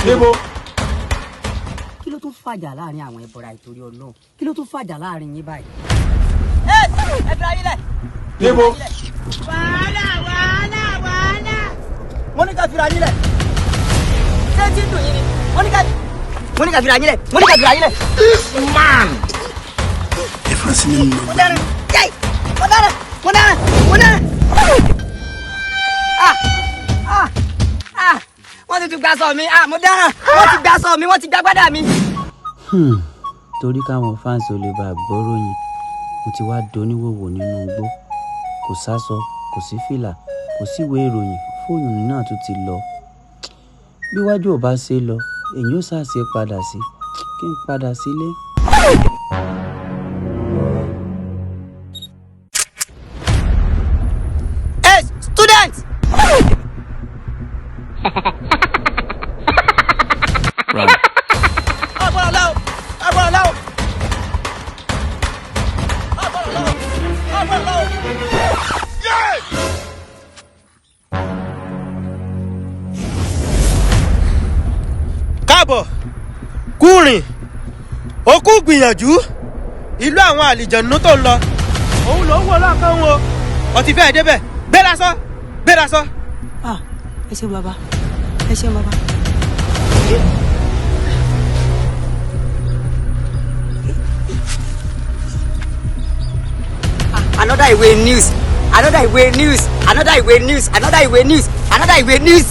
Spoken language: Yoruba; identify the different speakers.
Speaker 1: Níbo?
Speaker 2: Kí ló tún fàjà láàrin àwọn ẹbọra ìtorí Ọlọ́run? Kí ló tún fàjà láàrin yín báyìí?
Speaker 3: Ẹ ẹ fira yín lẹ̀.
Speaker 1: Níbo?
Speaker 3: Wàhálà, wàhálà, wàhálà. Wọ́n ní ká fira yín lẹ̀. Ṣé tí ń dùn yín ni? Wọ́n ní ká fira yín lẹ̀. Wọ́n ní ká fira yín lẹ̀. Mo dára, yáì, mo dára, mo dára, mo dára.
Speaker 2: Ah! Ah! Ah! Wọ́n ti tún gbà sọ mi. Ah! Mo dáràn. Wọ́n ti gbà sọ mi. Wọ́n ti gbà gbádà mi.
Speaker 4: Torí káwọn fans ò lè bá a gbọ́ròyìn, mo ti wá doníwòwò nínú igbó. Kò sáṣọ, kò sí fìlà, kò síwèé ìròyìn, fóònù náà tún ti lọ. Bí wájú ò bá ṣe lọ, èyí ò ṣàṣe padà sí kí n padà sílé.
Speaker 2: Hey, student!
Speaker 4: Run.
Speaker 3: Ọgbọ́n lọ́wọ́, ọgbọ́n lọ́wọ́. Ọgbọ́n lọ́wọ́, ọgbọ́n lọ́wọ́.
Speaker 5: Káàbọ̀, kúrìn òkú gbìyànjú. Ìlú àwọn àlìjànú tó ń lọ òun ló ń wò lọ́ọ̀kan o. Ọtí fẹ́ẹ́ débẹ̀. Gbéra sọ, gbéra sọ.
Speaker 2: Ah, ẹ ṣeun bàbá, ẹ ṣeun bàbá. Ah, another ìwé news, another ìwé news, another ìwé news, another ìwé news, another ìwé news.